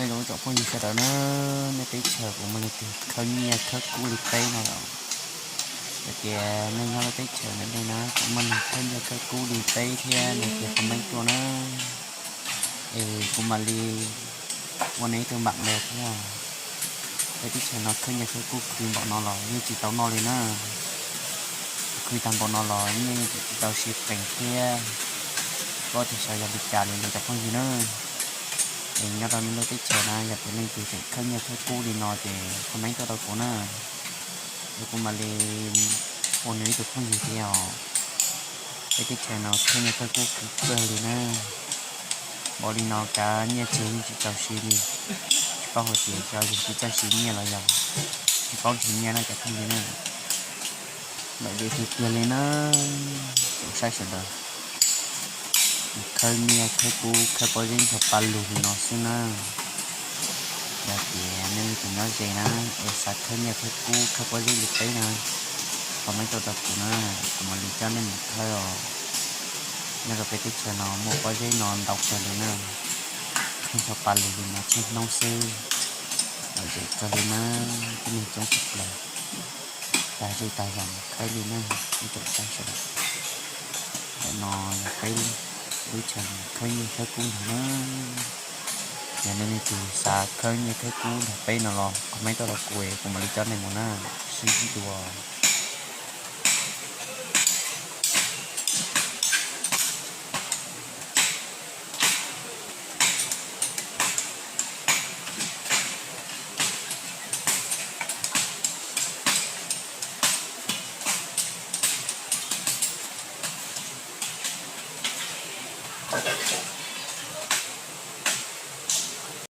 Lub tsoom phooj ywg sawv daws na, nej teb chaws puas muaj leej twg khawb nyiaj khawb kub li peb no lawm? Yog tias nej nyob lub teb chaws ntawm nej na, puas muaj neeg khawb nyiaj khawb kub li peb thiab no ces comment tuaj na, es kuv mam li ua nej ib tug npam ntawd thiab. Peb teb chaws no khawb nyiaj khawb kub khwv npaum no los yeej tsis tau noj li na. Khwv tag npaum no los yeej tsis tau sib qees thiab. Tsis paub tias xyov yog li cas li lawm cov phooj ywg na. Es nyob rau nej lub teb chaws na, yog tias leej twg tseem khawb nyiaj khawb kub li no ces comment tuaj rau kuv na, es kuv mam li ua nws ib tug phooj ywg thiab os. Peb teb chaws no khawb nyiaj khawb kub khwv kawg li na. Npaum li no kav nyiaj tseg yeej tsis txaus siv li. Tsis paub hais tias xyov yog tsis txawj siv nyiaj los yog tsis paub nrhiav nyiaj na cov phooj ywg na. Ntawm ces tiag tiag li na, tsoom saib sawv daws, khawb nyiaj khawb kub khawb pob zeb nrog pa lug li no xwb na. Yog tias nej leej twg nyob ze na, es xav khawb nyiaj khawb kub khawb pob zeb li peb na, comment tuaj rau kuv na, kuv mam li coj nej mus khawb os. Nyob rau peb teb chaws no muaj pob zeb no ntau kawg li na, khawb nrog pa lug li no tsheej hnub xwb. Lom zem kawg li na, tib neeg coob tshaj plaws, tag zej tag zos mus khawb li na, ib tsoom saib sawv daws. Ntawm no yog peb lub chaw khawb nyiaj khawb kub ntag na. Yog nej leej twg xav khawb nyiaj khawb kub nrog peb no los comment tuaj rau kuv, kuv mam li coj nej mus na, sib ntsib dua.